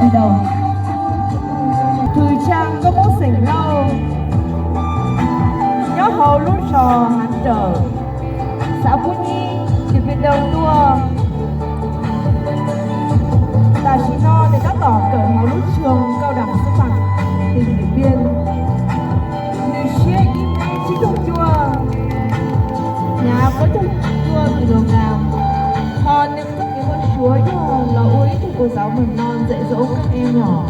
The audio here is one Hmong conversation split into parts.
Tus tshaj koj muab xeem lauj nyob hauv lub zos Hav Rawm, xav Pub Nyib, Điện Biên Đông tuaj. Tam sim no nws tab tom kawm hauv lub trường cao đẳng sư phạm tỉnh Điện Biên. Nws siab ib mev tsib caug cuaj, hnyav plaub caug cuaj kilogram. Ho nws txoj kev npau suav yog los ua ib tug kua xav mem no ntxim zoo ua koj em yom.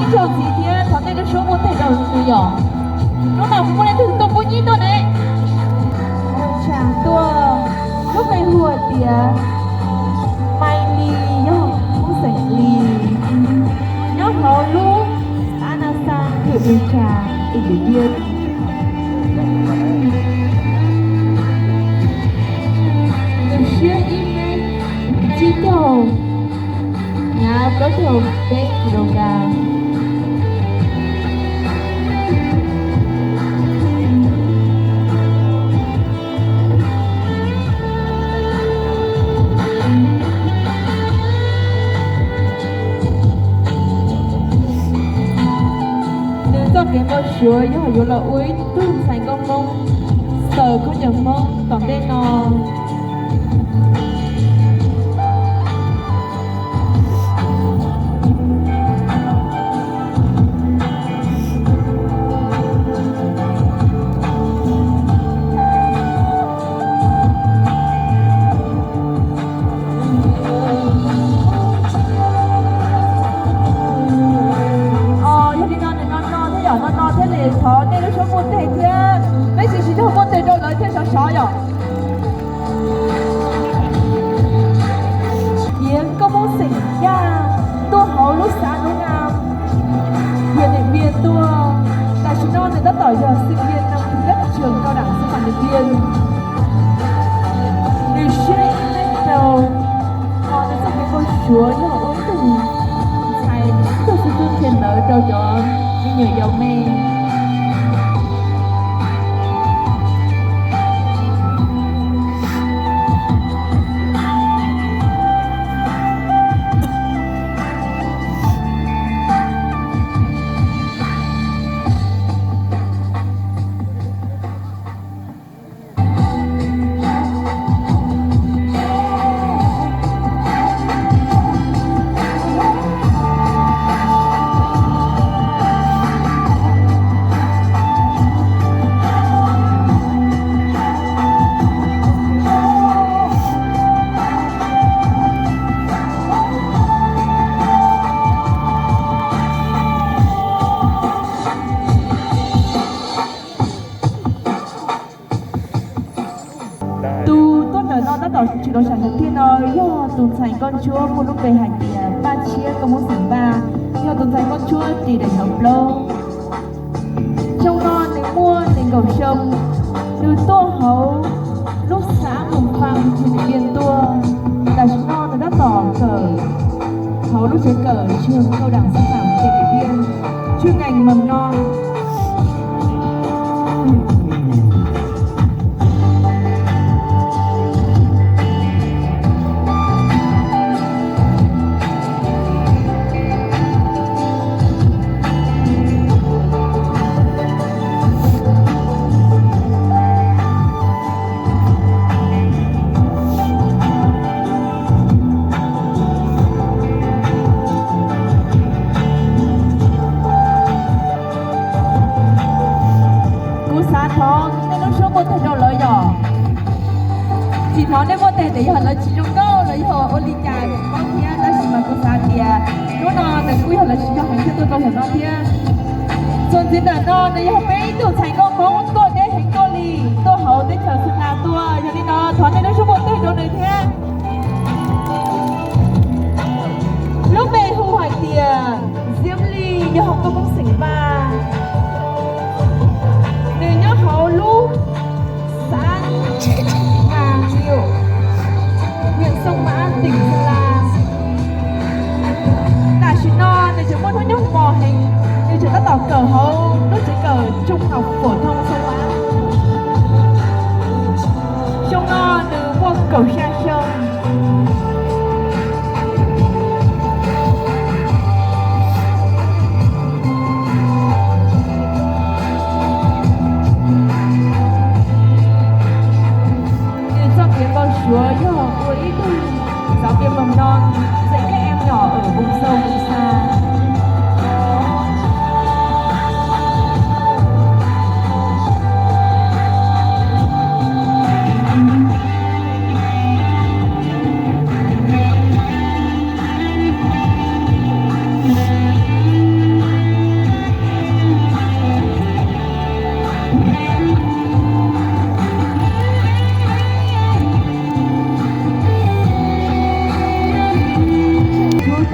Ib zaug ntxiv thiab thov nej lub suab muaj tej rau nws yom. Hnub no kuv muaj leej twg tuaj Pub Nyib tuaj ne? Tshaj tuaj, lub npe hu tias Mai Lis, yog Hmoob xeem Lis, nyob hauv lub xã Na Sang, huyện Mường Trà, tỉnh Điện Biên. Nws siab ib mev tsib caug, hnyav plaub caug peb kilogram. Nws txoj kev npau suav yog yuav los ua ib tug ntxhais nkauj Hmoob, xaws khaub ncaws Hmoob tom ntej no. Yog li no nws no no thiab yom, no no thiab li, thov nej lub suab muaj tej thiab, peb tsis sib raug muaj tej rau lawv thiaj sov sov yom. Tias koj Hmoob xeem Yaj, tuaj hauv lub xã Núi Ngam, huyện Điện Biên tuaj. Tam sim no nws tab tom yog sinh viên năm thứ nhất trường cao đẳng sư phạm Điện Biên. Nws siab ib mev rau, ho nws txoj kev npau suav yog ua ib tug ntxhais tug xu tub nthe ntawd rau cov me nyuam yaus me. Tus tuaj ntawm no tab tom tsis los sam hwm thiab no yog tus ntxhais nkauj ntsuab muaj lub npe hais tias Paj Tshiab, koj Hmoob xeem Vaj, yog tus ntxhais nkauj ntsuab ris daim ntawv plaub. Xyoo no nws muaj nees nkaum xyoo, nws tuaj hauv lub xã Mường Phăng, huyện Điện Biên tuaj. Tam sim no nws tab tom kawm hauv lub tsev kawm trường cao đẳng sư phạm tỉnh Điện Biên, chuyên ngành mầm non. Kuv xav thov nej lub suab muaj teg rau lawv yom. Tsis thov nej muaj teg tias yog lawv tsis zoo nkauj los yog ua li cas kuv paub thiab, tab sis mas kuv xav tias hnub no nws kuj yog lawv tsis zoo heev thiaj tuaj tau yam no thiab. Txuas ntxiv ntawm no nws yog peb ib tug ntxhais nkauj Hmoob tuaj deb heev tuaj li, tuaj hauv teb chaws Xeem Las tuaj, yog li no thov nej lub suab muaj teg rau nws thiab. Lub npe hu hais tias Xiab Lis, yog hauv nkauj Hmoob xeem Vaj. Nws nyob hauv lub xav Nas Nium, huyện Sông Mã, tỉnh Sơn La. Tam sim no nws tseem muaj hnub nyoog mos heev, nws tseem tab tom kawm hauv lub tsev kawm trung học phổ thông Sông Mã. Xyoo no nws muaj kaum xya xyoo. Nws txoj kev npau suav yog ua ib tug giáo viên mầm non dạy các em nhỏ ở vùng sâu vùng xa.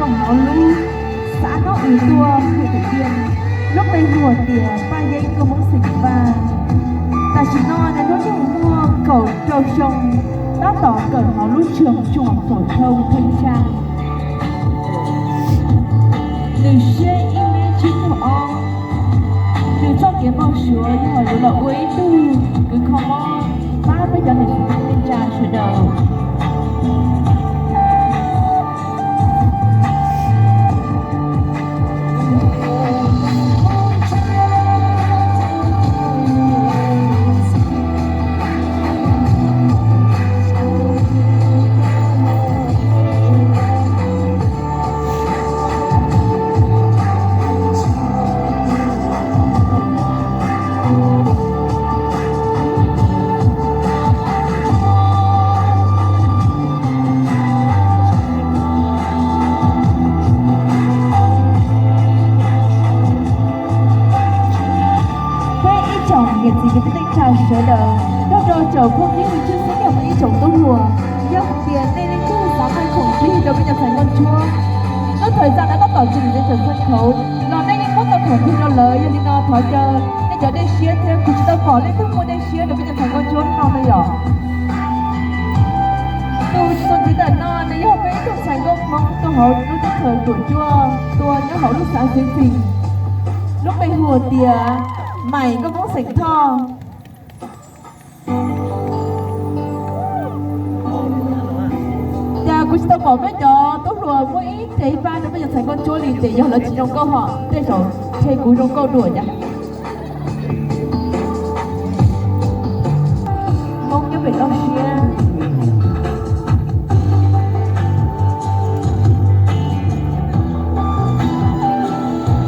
Tuaj hauv lub xav Nab Ws Tuaj, huyện Thủy Tiên, lub npe hu tias Paj Yeeb, nkauj Hmoob xeem Vaj. Tam sim no nws hnub nyoog muaj kaum rau xyoo, tab tom kawm hauv lub trường trung học phổ thông Thanh Tra. Nws siab ib mev tsib caug ob. Nws txoj kev npau suav yog yuav los ua ib tug kws kho mob pab peb cov niam txiv neej tsa sawv daws. Peb ib tsoom niam txiv kwv tij neej tsa sawv daws, nrog rau tsoom phooj ywg tshwj xeeb yog peb ib tsoom tub hluas, yog hais tias nej leej twg xav thaij khoom plig rau peb cov ntxhais nkauj ntsuab, lub thawj zaaj no tab tom tseem ntev tawm txog khauv los nej yeej muab tau khoom plig rau lawv, yog li no thov caw nej cov dej siab thiab, kuv tsis tau pom leej twg muaj dej siab rau peb cov ntxhais nkauj ntsuab no na yom. Tus txuas ntxiv ntawm no nws yog peb ib tug ntxhais nkauj Hmoob tuaj hauv lub teb chaws Tuam Cuaj tuaj nyob hauv lub xav Xeev Txim, lub npe hu tias Maim, nkauj Hmoob xeem Thoj. Cas kuv tsis tau pom peb cov tub hluas muaj ib tes ib pab rau peb cov ntxhais nkauj ntsuab li, ces yog lawv tsis zoo nkauj hos tej zaum tshe kuv zoo nkauj dua cas. Hmoob nyob pem toj siab.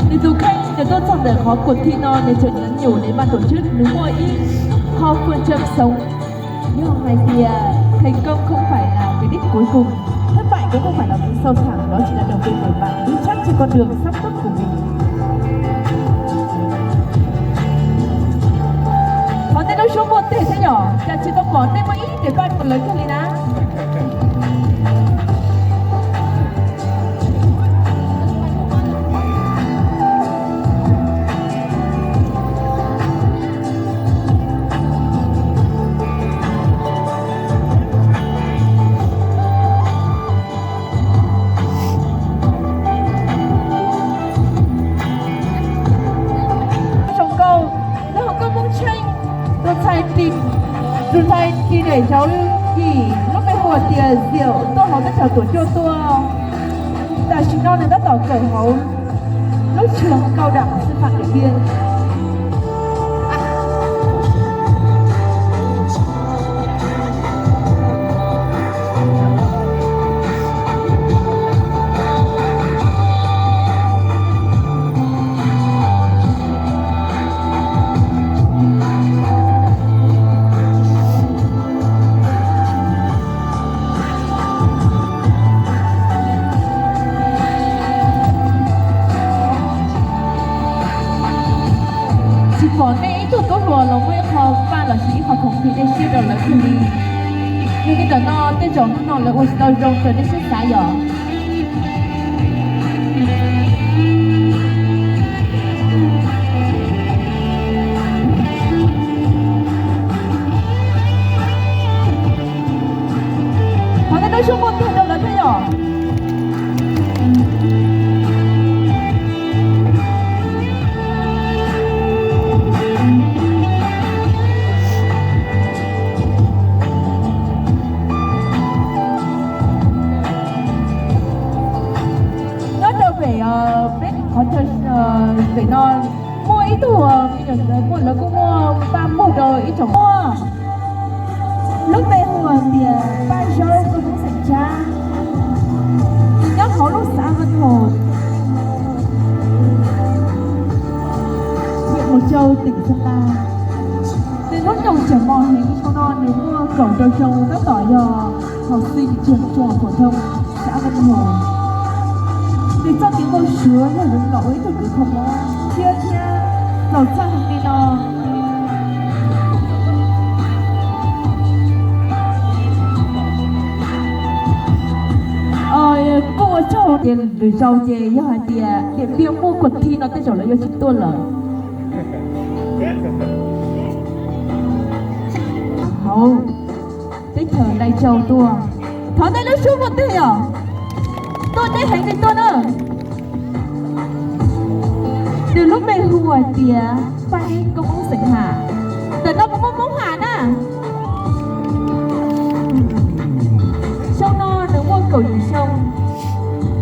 Nws tus kheej nws tuaj txog ntawm qhov kuam thim no nws tseem nyuam nyuj, nws mas tuam tshwj nws muaj ib qho fwj tseem xoov, yog hais tias thành công không phải là cái đích cuối cùng, thất bại cũng không phải là sự sâu thẳm, đó chỉ là đầu tiên của bạn vững chắc trên con đường sắp bước của mình. Thov nej lub suab muaj teg thiab yom, cas tsis tau pom nej muaj ib tes paj rau lawv kiag li na. Zoo nkauj, nyob hauv nkauj Hmoob Tsheej, tus ntxhais tim, tus ntxhais tim daim cauv yim lub npe hu tias Diaum tuaj hauv teb chaws Tuam Cuaj tuaj. Tam sim no nws tab tom kawm hauv lub trường cao đẳng sư phạm Điện Biên. Ib tug tub hluas los muaj ib qho faj lossis ib qho khoom fij dej siab rau lawv thiaj li. Yog li ntawm no tej zaum hnub no lawv ua tsis tau zoo raws nej siab xav yom. Thov nej lub suab muaj kiag rau lawv thiab yom. Nyob rau pem, peb qhov chaw pem no muaj ib tug me nyuam ntawd muaj, lawv kuj muaj paj muag rau ib tsoom muaj. Lub npe hu hais tias Paj Zaub, nkauj Hmoob xeem Tshab, nws nyob hauv lub xav Vaj Thom, huyện Mộc Châu, tỉnh Sơn La. Nws hnub nyoog tseem mos heev, xyoo no nws muaj kaum rau xyoo, tab tom yog học sinh trường trung học phổ thông xã Vân Hồ. Nws txoj kev npau suav yog nws los ua ib tug kws kho mob thiab thiab los txog li no. Kuj ua tsaug tias lwm zaus ces yog hais tias Điện Biên muaj cuộc thi no tej zaum lawv yuav tsis tuaj lawm. Hauv teb chaws Lai Châu tuaj. Thov nej lub suab muaj kiag yom. Tuaj teb heev li tuaj na. Nws lub npe hu hais tias Paj Ib, nkauj Hmoob xeem Ham. Ntawm no puas muaj Hmoob Ham na? Xyoo no nws muaj kaum yim xyoo,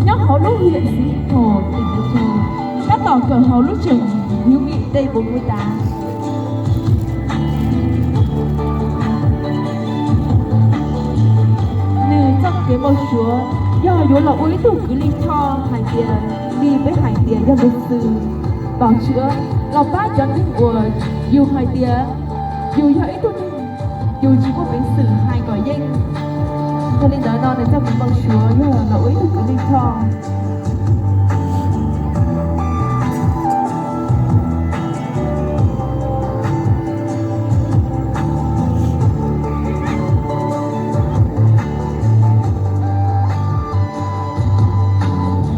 nyob hauv lub huyện Xín Thổ, tỉnh Lai Châu, tab tom kawm hauv lub trường hữu nghị Tây Bốn Núi Tá. Nws txoj kev npau suav yog yuav los ua ib tug kws Lis Choj hais tias, li peb hais tias yog luật sư, bảo chữa, los pab cov neeg uas yus hais tias yus yog ib tug neeg yus tsis muaj peev xwm hais kom yeej. Yog li ntawd no nws txoj kev npau suav yog los ua ib tug kws Lis Choj.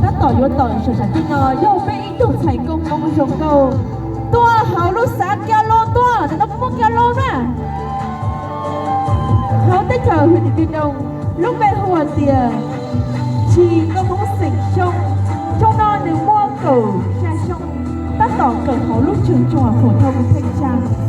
Tab tom yuav tawm saum sam tej no yog peb ib tug ntxhais nkauj Hmoob zoo nkauj tuaj hauv lub xav Ka Lo tuaj, ntawm no puas muaj Ka Lo na? Hauv teb chaws huyện Điện Biên Đông, lub npe hu hais tias Tshis, nkauj Hmoob xeem Xyooj. Xyoo no nws muaj kaum xya xyoo, tab tom kawm hauv lub trường trung học phổ thông Thanh Trang.